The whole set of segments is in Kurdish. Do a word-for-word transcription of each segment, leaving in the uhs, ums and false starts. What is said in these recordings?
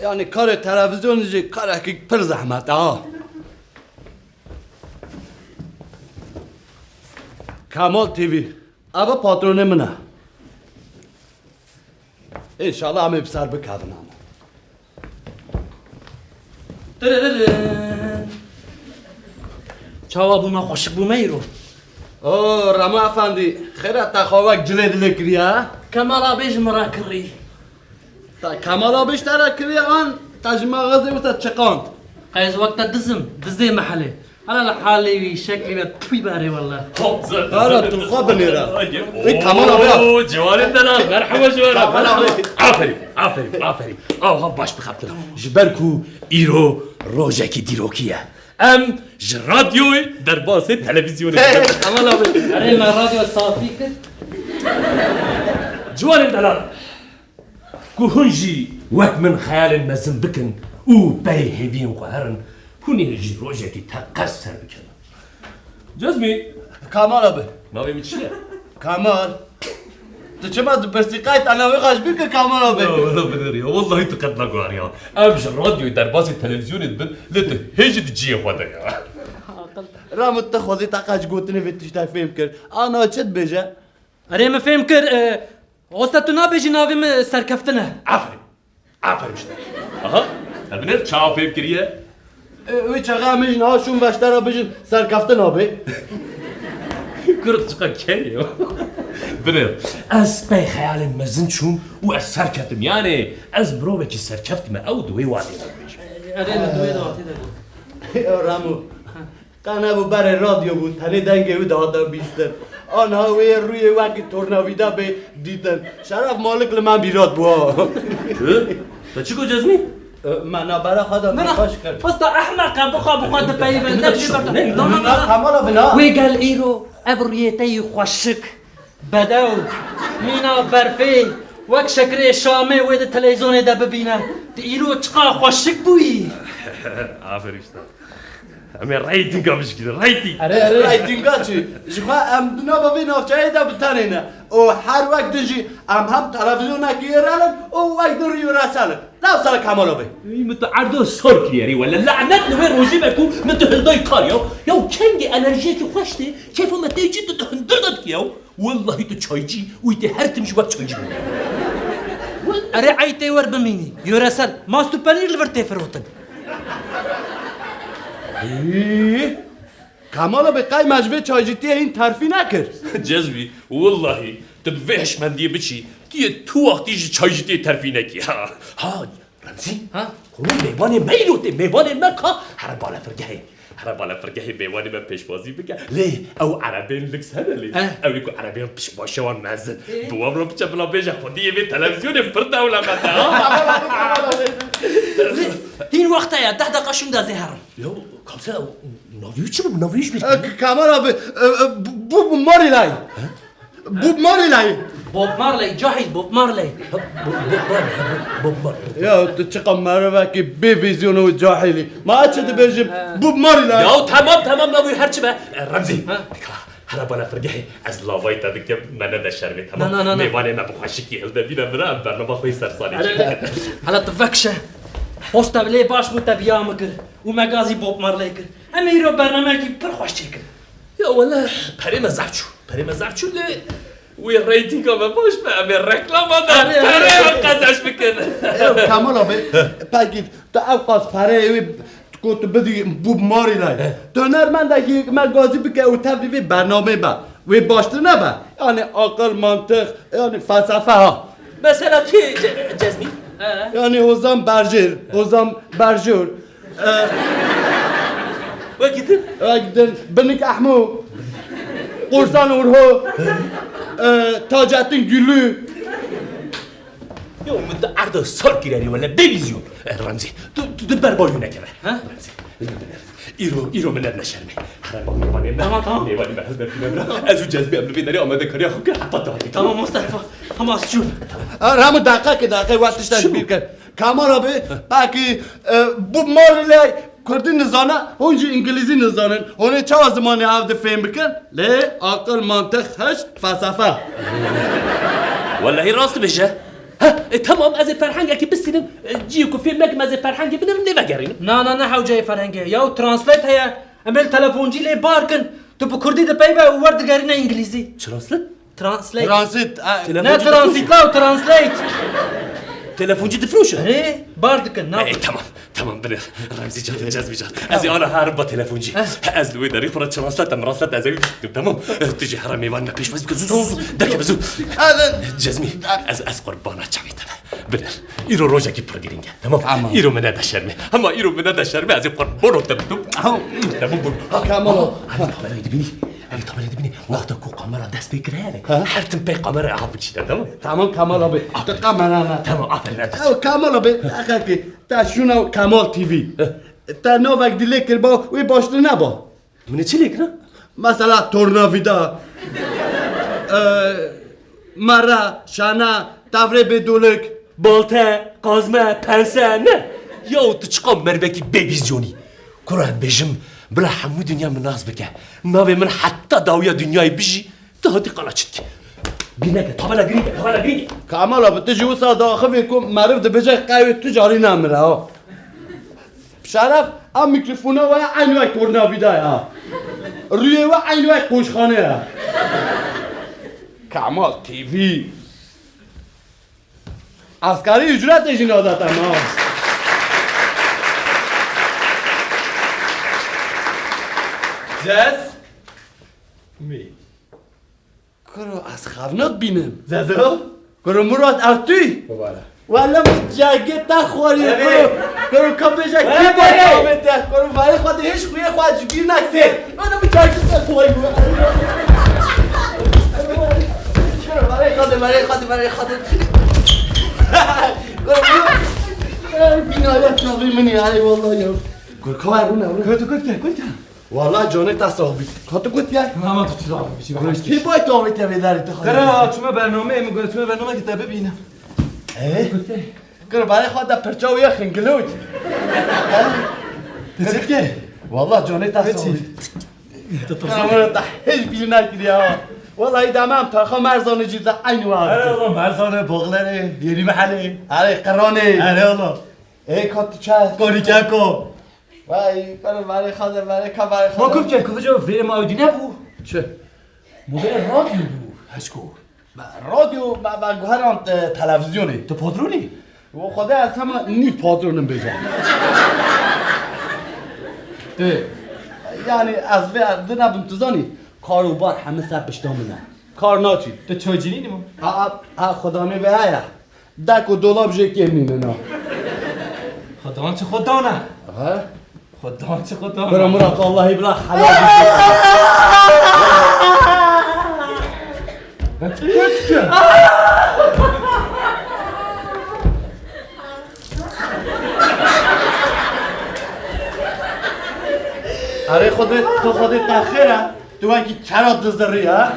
Yanî karê televîzyonê jî karekî pir zehmet e ha. Kemal T V. Eva patronê min e. Înşallah em ê bi ser bikevin ama. Tiririn. Çawa bû, me xweşik bû me îro? O Remo Efendî, xêr e te xwe wek cilê dilê kiriye? Kemal abê ji min re kirî. Te Kemal abê ji te re kiriye an te ji mexazê wisa çiqand? Qey ez wek te diz im, dizê mehelê. Hala li halê wî, şeklî ve pûy berê wele. Hala tu xwe binêre. Ey Kemal abi. Oo, ciwanên delal, merhaba ji we re. Kemal abi. Aferîn, aferîn, aferîn. Aha baş bixebitine. Ji ber ku îro rojekî dîrokî ye. Em ji radyoyê derbasê televîzyonê dibin. Kemal abi. Erê me radyo safî kir. Ciwanên delal. Ku hûn jî wek min xeyalên mezin bikin û pey hêviyên xwe herin, hûn ê jî rojekî teqez ser bikevin. Cezmî. Kamal abi. Navê min çi ye? Kamal. Tu çima dipirsî, qey te navê xwe ji bîr kir Kamal abi? Ya wele binêr ya, wellahî tu qet neguheriya. Em ji radyoyê derbasî televîzyonê dibin, lê tu hê jî di cihê xwe de ya. Ramo tu xwezî te qet ji gotinê vê tiştê fêm kir. Ana çi dibêje? Erê, min fêm kir, e, Osta, tu nabêjî navê min Serkeftin e. Aferîn. Aferîn ji te. Aha. Te binêr çawa fêm kiriye? E, wê çaxa min jî niha şûn veştera bijin Serkeftin abi. Kurd çiqa key yo. Binêr. Ez pey xeyalên mezin çûm û ez serketim. Yanî ez mirovekî serkeft me, ew di wê watê de dibêjim. Erê, li di wê de watê de got. Ya Ramo. Qe nebû berê radyo bû, tenê dengê wî dihate bîstin. Aniha wê rûyê wekî tornavîda bê dîtin. Şeref malik li me mîrat bû ha. Çi? Te çi got Cezmî? E, me nabera xwe de xweş kir. Usta ehmeq e, bixwe bixwe dipeyivin. Ne, ne, ne, ne. Na, Kamala bi na. Wê gel îro ev rûyê te yî xweşik. Bedew, mîna berfê, wek şekirê Şamê wê di televîzyonê de bibîne. Tu îro çiqa xweşik bûyî. Aferîn usta. Em ê reytinga bişkînin, reyting. Erê, erê. Reytinga çi? Ji xwe em di nava vê navçeyê de bi tenê ne. Û her wek din jî em hem televîzyonekî yerel in û wek din rî resel in. Ne wisa li Kamala be. Ey, min tu erdo sor kiriye rê wele. Lanet li wê rojê be ku min tu hildayî kar ya. Ya kengê enerjiyekî xweş tê, keyfa me tê cî tu di hundir de dikî ya. Wellahî tu çaycî û îtê her tim jî wek çaycî bû. Erê, ey tê wer bimînî. Yöresel. Mast û penîr li vir tê firotin. Hî? Kamala be, qey me ji vê çaycîtiyê hîn terfî nekir. Cezbî, wellahî, tu bi vê hişmendiyê biçî, tu yê tu wextî ji çaycîtiyê terfî nekî. Ha, ha, Remzî, ha? Oğlum, mêvanê me îro tê, mêvanê me ka here balefirgehê. Here balefirgehê mêvanê me pêşwazî bike. Lê ew erebên lüks hene lê. He. Ew ê ku erebên piştbaşewan mezin. Ê? Bi wan re biçe bila bêje xwediyê vê televîzyonê pir dewlemend e, ha? Lê hîn wexta ye, deh deqa şûnda zê herin. Ya, kamse, navî wî çi bû? Navî wî ji bîr kir? E, K-, Kamal abi, e, e, bu, bu Marilay. He? Bob Marley, cahil, Bob Marley. Ha, Bob, Bob Marley, ha, Bob, Bob Marley. Ya, tu çiqa merivekî bê vîzyon û cahilî. Ma çi dibêjim? He. Bob Marley. Ya, tamam, tamam, navî her çi be. E, Remzî. Ha? Dika, here balefirgehê ez lavayî te dikim, me nede şermê, tamam? Na, na, na, na. Mêvanê me bi xweşikî hilde bîne min re, em bernama xwe yê ser salê çêkin. Hele tu vekişe. Posta bilê baş bû te biya min kir. Û me gazî Bob Marley kir. Em ê îro bernameyekî pir xweş çêkin. Ya wele perê me zehf çû. Perê me zehf çû lê wê reytinga me baş be, em ê reklama de pere em qezenc bikin. Ew Kamal abi, pekî tu ew qas pereyê wê ku tu bidî Bob Marley. He. Tu hunermendekî me gazî bike û tevlî vê bernamê be. Wê baştir nebe? Yanî aqil, mantiq, yanî felsefe ha. Mesela kê Ce-, Cezmî? He. Yanî Hozan Berjêr, Hozan Berjor. Wekî din? Wekî din Binik Ehmo, Qorsan Orho, e, Taceddin Gülü. Yo, min tu erda sar kirerî wele bê vîzyon. E, Remzî, tu, tu, tu berbayû nekeve. Ha? Remzî, îro, îro min nebne şermê. Here ba mêvanê me. Tamam, tamam. Mêvanê me hilde bîne bira. Ez û Cezmî em li vê derê amadekariya xwe kir heta tarî. Tamam Mustafa. Tamam, çû. E, Ramo, deqekê, deqekê, wek tiştek ji bîr kir. Kamal abi, belkî, e, Bob Marley Kurdî nizane, hûn jî Îngilîzî nizanin. Hûn ê çawa zimanê hev di fêm bikin? Lê aqil, mantiq, hişk, felsefe. Wellahî rast dibêje. Ha, e, tamam, ez ê ferhengekî bistînim. E, ciyê ku fêm nekim, ez ê ferhengê binerim, lê vegerînim. Na, na, ne hewceyê ferhengê. Ya translate heye. Em ê li telefoncî lê bar kin. Tu bi kurdî dipeyve û wer digerîne îngilîzî. Translate? Translate. Transit. A, Telefon- Ne transit la, translate. Telefoncî difroşe? Erê, bar dikin. Na. E, tamam, tamam, binêr. Remzî can, Cezmî can. Ez ê ana herim ba telefoncî. Ez li wê derê xwe re translate, translate ez ê wî bistînim, tamam? Tu jî here mêvan me pêşwaz bike, zû, zû, zû. Derkeve zû. Cezmî, ez, ez qurbana çavê te be. Binêr. Îro rojekî pir girîng e, tamam? Tamam. Îro min nede şermê. Hema îro min nede şermê, ez ê qurbano te bidim. Tamam, bû, bû. Kemal. Evî tabelayê dibînî. Evî tabelayê dibînî. Wexta ku kamera dest pê kire yani. Ha? Her tim pey kameraya ha bikişîne, tamam? Tamam Kemal abi. Tu kamera ne? Tamam, aferin, aferin. Ew Kemal abi, heqekî. Te şûna Kemal T V. He. Te navek dî lê kirba, wê baştir neba. Min ê çi lê kira? Mesela tornavîda, e, mera, şana, tavrê bêdolik. Balte, qazme, pense, ne? Yaw tu çiqa mervekî bêvîzyonî. Kuro em bêjim, bila hemû dinya min nas bike. Navê min heta dawiya dinyayê bijî, tu hatî qala çi dikî? Bîr neke, tabela girîng e, tabela girîng e. Kamala bi tu jî wisa daxivî ku meriv dibêje qewê tu carî namire ha. Şeref, a mikrofona we eynî wek tornavîda ya. Rûyê we eynî wek qoşxane ya. Kemal T V. Asgari ücretê jî nade te ma. Cez. Mî. Kuro ez xevna dibînim. Zezo? Kuro Murat ev tu yî? Bibare. Wele min cegê te xwarî kuro. Kuro ka bêje kî bê te? Kuro verê xwe de hêj xuyê xwe ji bîr nekir. Wele min cegê te xwarî kuro. Kuro verê xwe de, verê xwe de, verê xwe de. Kuro Murat. Kuro bînaya çavî min ya, ey wallah ya. Kuro ka ver bûne, kuro. Kuro tu kurt ke, kurt ke. Wala canê te sax bî. Ka tu gotiye? Ama tu çi laf biçî? Kê bay tu avê te vê derê tu xwe? Kara çûme bernameyê, min got çûme bernameyekî te bibînim. Ee? Kir barê xwe de pirça û yê xingilot. Tu çi dikê? Wala canê te sax bî. Kir te hêj bîr nekiriye ha. Wala îdame em taxa merzanê jî de eynî wa. Erê oğlum, merzanê, boxlerê, yeni mehelê. Erê qiranê. Erê oğlum. Ê ka tu çe? Korî keko. Vay, karo, barê xwe de, barê ka, barê xwe de. Ma kuf ke, kufico vê ma dî nebû. Çi? Modê radyo bû, heçko. Ba, radyo, ba, ba, guherand, e, televizyonê. Tu patronî? Wo Xwedê ez hema nîv patronim bêje. Tê. Yani ez vê erdê nebim, tu zanî. Kar û bar heme ser pişta min e. Kar naçî. Tu çoy cinînî mi? Ha, ha, ha, Xwedanê vê heye. Dek û dolab jê kêm nîne na. Xwedan çi xwedan e? He? Xwedan çi xwedan e? Bira Murat, Allahî bira helal bî. Erê Xwedê, tu Xwedê te xêr e. Tu wekî kera dizirî ha?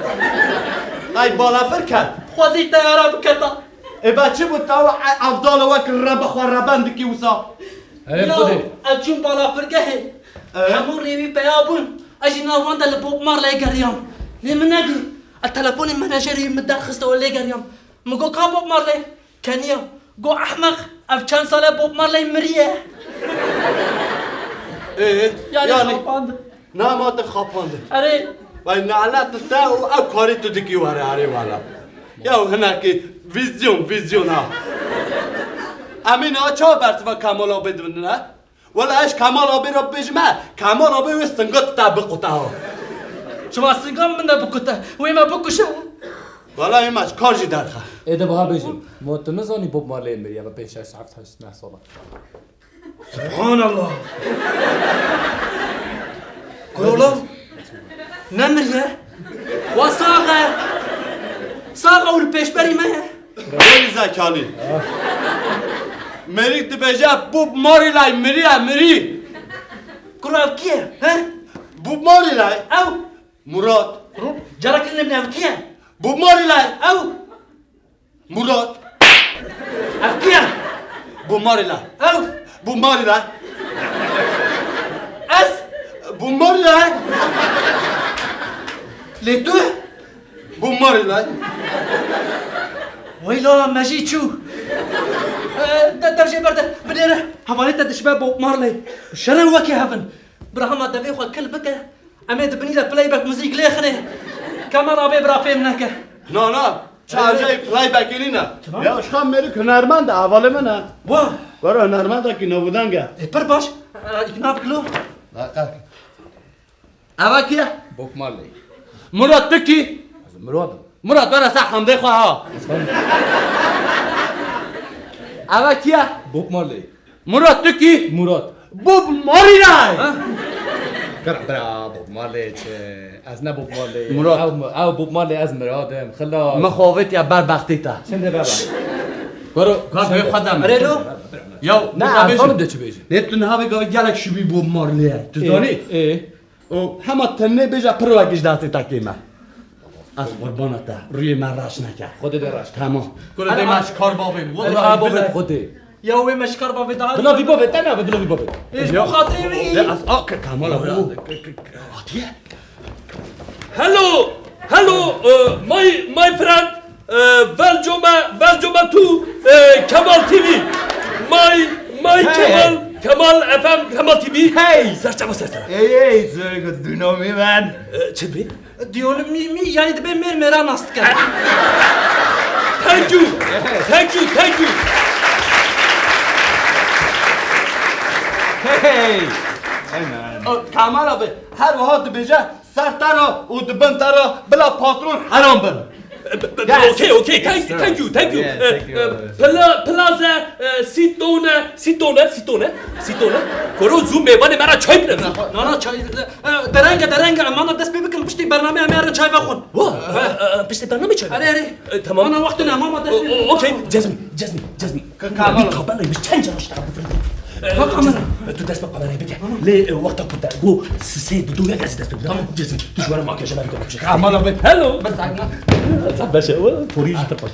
Ay balafir ket. Xwezî teyara biketa. Ê be çi bû tawa e-, evdalo wek rebe xwe reben dikî wisa? Erê Xwedê. Ez çûm balafirgehê. Ee? Hemû rêwî peya bûn. Ez jî nav wan de li Bob Marley geriyam. Lê min nedî. Ez telefonê menajerê min derxist û lê geriyam. Min got ka Bob Marley? Keniya. Got ehmeq, ev çend sal e Bob Marley miriye. Ee, yani, yani xapand. Nama te xapandin. Erê. Vay nalet te û ew karî tu dikî were erê wala. Ya hinekî vizyon, vizyon ha. Emîn ha çawa bersiva Kemal abê dibin ne? Wala ez Kemal abê re bêjim he, Kemal abê wê singa te biquta ha. Çima singa min de bikute? Wê me bikuşe. Wala wê me ji kar jî derxe. Ê de biha bêjim. Ma tu nizanî Bob Marley miriye be pênc şeş heft heşt neh sala. Subhanallah. Kuro law nemiriye. Wa sax e. Sax e û li pêşberî me ye. Gelî zekalî. Mêrik dibêje Bob Marley miriye, mirî. Kuro ev kî ye? He? Bob Marley. Ew. Murat. Cara kirin ev kî ye? Bob Marley. Ew. Murat. Ev kî ye? Bob Marley. Ew. Bob Marley. Ez. Bob Marley. Lê tu? Bob Marley. Weyla me jî çû. E, de, dev jê berde, binêre. Hevalê te dişibe Bob Marley. Şerên wekî hev in. Bira hema devê xwe kil bike. Em ê di binî de playback muzîk lêxinê. Kemal abê bira fêm neke. Na, na. Çi acayip playbackê nîne. Tamam. Ya, şka mêrik hunermend e, hevalê min e. Wa. Were hunermendekî navûdeng e. E, pir baş. E, îkna bik lo. Eva kî ye? Bob Marley. Murat, tu kî? Ez Murat im. Murat, were ser hemdê xwe ha. Eva kî ye? Bob Marley. Murat, tu kî? Murat. Bob Marley! Ha? Bira, bira, Bob Marley çi? Ez ne Bob Marley. Murat. Ew, ew Bob Marley, ez Mirad im. Xilas. Min xwe avêtiye ber bextê te. Şimdi baba. Karo, kar Şimdi. Xwe dem. Erê lo? Ya, Ne, tu ez bêjî. Zanim de çi bêjî. Ne, tu niha vê gavê gelek şibî Bob Marley ye. Tu Ê, zanî? Ê. Û hema tenê bêje pir wekî ji destê te kêm e. Ez qurbana te, rûyê me reş neke. Xwedê de reş. Tamam. Kure Ana dê me a- ji kar bavê. Ana Wallahî bavê billahi. Xwedê. Ya wê me ji kar bavê daha. Bila vî bavê te nave, bila vî bavê. Ê, ji bo xatirê wî. Ya ez a ke Kemal abi. Hatiye. Hello, hello, uh, my, my friend. Ee, Velcome, Velcome tu, ee, Kemal T V. My, my Hey. Kemal, Kemal F M, Kemal T V. Hey. Serçe bas, serçe. Hey, hey, so good, do you know me, man? Ee, çi bi? Do you know me, me, yani dibe mêr mêra nas dike. Thank you. Yes. Thank you, thank you. Hey. Hey, man. O, Kemal abi, her wiha dibêje, Ser te re û di bin te re bila patron heram bin. B-, b-, Yes. Okey, okey. Thank, Yes, sir. Thank you, thank you. Yes, Eh, thank you. Eh, pla-, plaza, eh, sî tone, sî tone, sî tone, sî tone. Koro zû mêvanê me re çay bine. Na, na, çay, eh, derenge, derenge. Em ana dest pê bikin, piştî bername em ê re çay vexwin. Wa, eh, eh, piştî bername çay. Erê, erê. Eh, tamam. Ana wextê ne, mama dest pê O-, o-, okey. Cezmî, cezmî, cezmî. Ka-, kamera. Bî kamerayê min çend cara ji te re bifirînim. Bak kamera. Tu dest bi kamerayê bike. Lê, e, wexta ku te got sisê, du, yek, ez dest pê bikim. Tamam. Cezî, tu ji were makyajê me bike. Kamera be. Hello. Bir saniye. Sen beşe, o, porî jî te paç.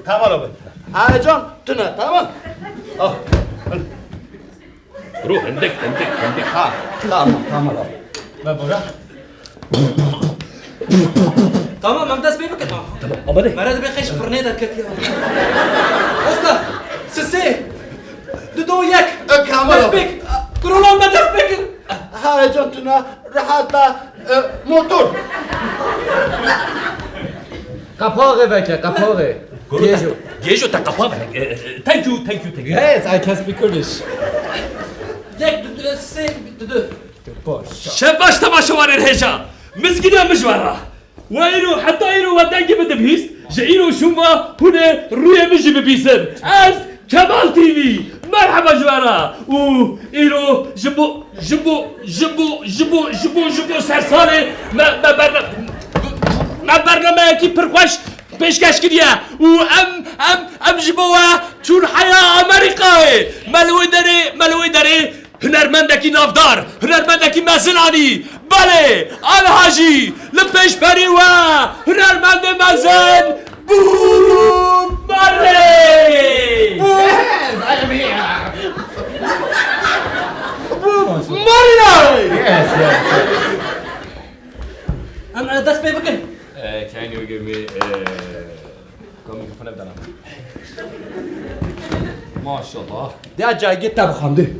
Kamera be. Heyecan, tune, tamam. Ah. Bro, hindik, hindik, hindik. Ha, tamam, tamam abi. Ve bora. Tamam, em dest pê bikin. Tamam, amade. Mere dibe qeş firnê derketiye. Usta, sisê, du, do, yek. E, kamera. Dest pê. Kurolan me dest pê kir. Ha, can tuna, rahat da, e, motor. Kapağı veke, kapağı. Gêjo. Gêjo te qapa veke. Eh, eh, thank you, thank you, thank you. Yes, I can speak Kurdish. Yek, du, du, sê, du, du. Şebaş temaşevanên hêja. Mizgîniya min ji we re. We îro, heta îro we dengê min dibihîst. Ji îro şûn ve hûn ê rûyê min jî bibîsin. Ez Kemal T V, merheba ji we re. Û îro ji bo, ji bo, ji bo, ji bo, ji bo, ji bo sersalê me, me berne-, me bernameyekî pir xweş pêşkeş kiriye. Û em, em, em ji bo we çûn heya Amerîkayê. Me li wê derê, me li wê derê hunermendekî navdar, hunermendekî mezin anî. Belê, aniha jî li pêşberî we hunermendê mezin Bob Marley! Yes, I am here. Bob Marley! Yes, yes, yes. Em, e, dest pê bikin. Eh, can you give me, eh, Ka mîkrofona bidana. Maşallah. Diya cayê te bixwendî.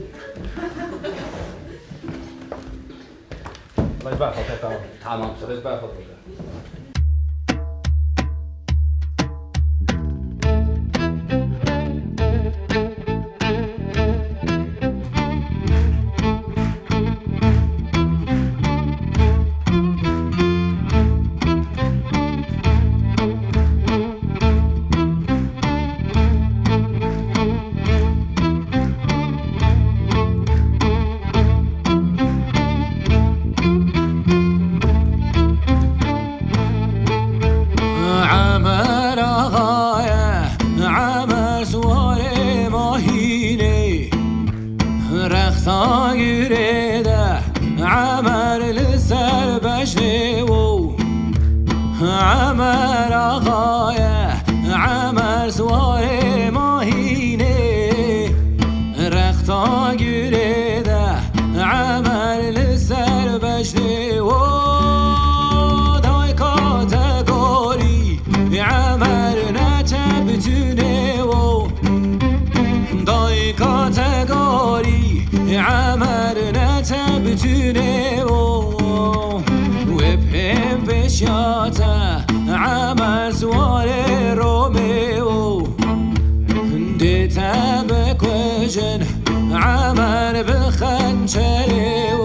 Lej ber xwe, tamam. Tamam. Lej ber xwe. Emer ne te bitûnê o, wê pêm pêşiya te, Emer siwarê Romê o. Dê te bikujin, Emer bi xençerê o.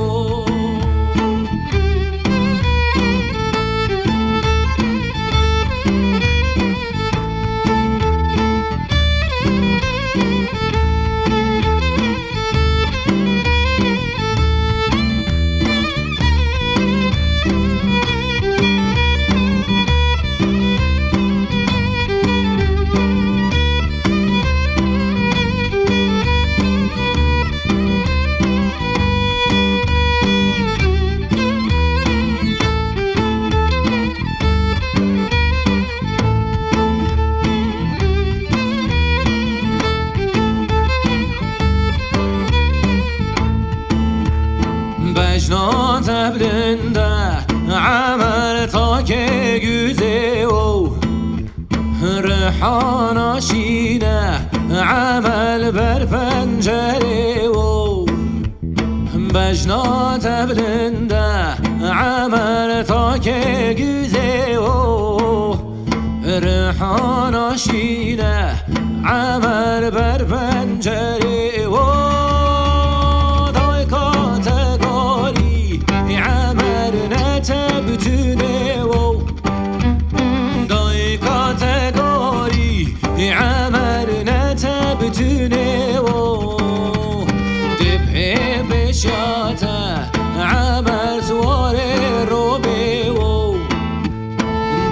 Bejna te bilind e, Emer takê guzê o. Rihana şîne, Emer ber pencerê o. Bejna te bilind e, Emer takê guzê o. Rihana şîne, Emer ber pencerê o. Dayka te garî, Emer ne te bitûnê o. Dayka te garî, Emer ne te bitûnê o. Dê pê pêşiya te, Emer siwarê Romê o.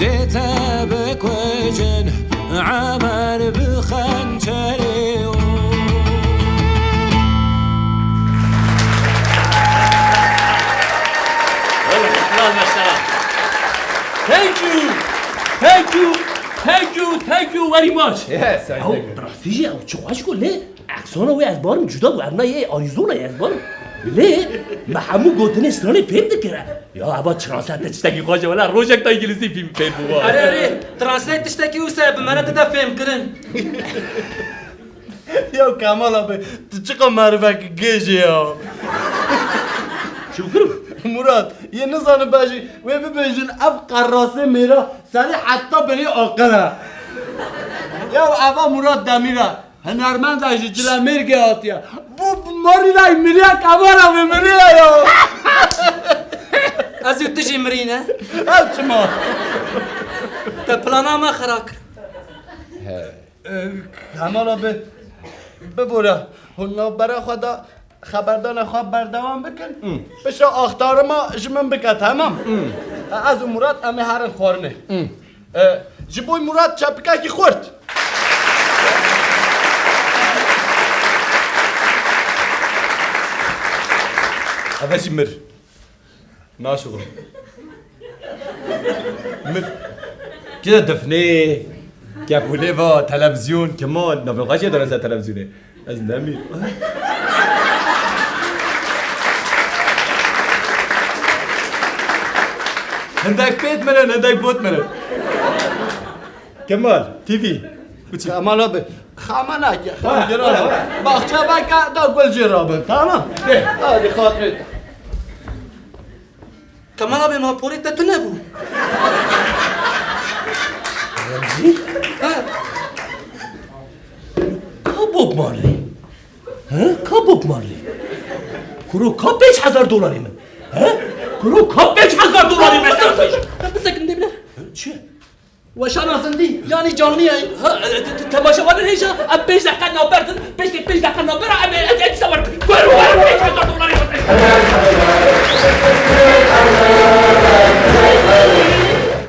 Dê te bikujin, Emer bi xençerê o. Thank you. Thank you. Thank you. Thank you very much. Yes, I Ew, thank you. Rastî jî ew çi xweş got lê aksona wê ez barim cuda bû. Evna yê Arizona ye ez barim. Lê me hemû gotinê stranê fêm dikire. Ya eva translate tiştekî xweş e. Wela rojek da Îngilîzî fêm, fêm bû. Erê, erê, translate tiştekî wisa ye, bi me re dide fêmkirin. Ya Kemal abi, tu çiqa merivek gêj î ya. Çi bikirim? Murat, yê nizanim bejî, wê bibêjin ev qerrasê mêra serê heta binê aqil e. Ya eva Murat Demîr e, hunermenda ji Cilemêrgê hatiye. Bu marînayê miriyek eva re vê miriye ya. Ez û tu jî mirîne. Ev çima? Te plana me xira kir. He. Ee, Kemal abi, bibore, hûn navbera xwe de xeberdana xwe berdewam bikin. Hmm. Pişa axtarima ji min bike, temam? Hmm. Ee, ez û Murat em ê herin xwarinê. Hmm. Ee, ji bo Murat çepikekî xurt. Eve jî mir. Naşuxim. Min kê difnê, kepûlê va, televizyon, kiman, navê xwe jê dane ser televizyonê. Ez nemî. Hindek pêt mirin, hindek bot mirin. Kemal, T V. Biçin. Kemal abi, xama nake, xam Ha, giran. ha, ha. Baxçe beke da gul jê rabin, tamam? De. Hadi xatirê. Kemal abi, ma porê te tune bû. Remzî? Ha. Ka Bob Marley? He? Ka Bob Marley? Kuro ka pênc hezar dolarê min? He? Kuro ka pênc hezar dolarê min? Bisekin dê bile. Çi? Weşana zindî, yanî canlî ye. Ha, e, te-, te-, temaşevanên hêja, em pênc deqe navber din, pêştê pênc deqe navber,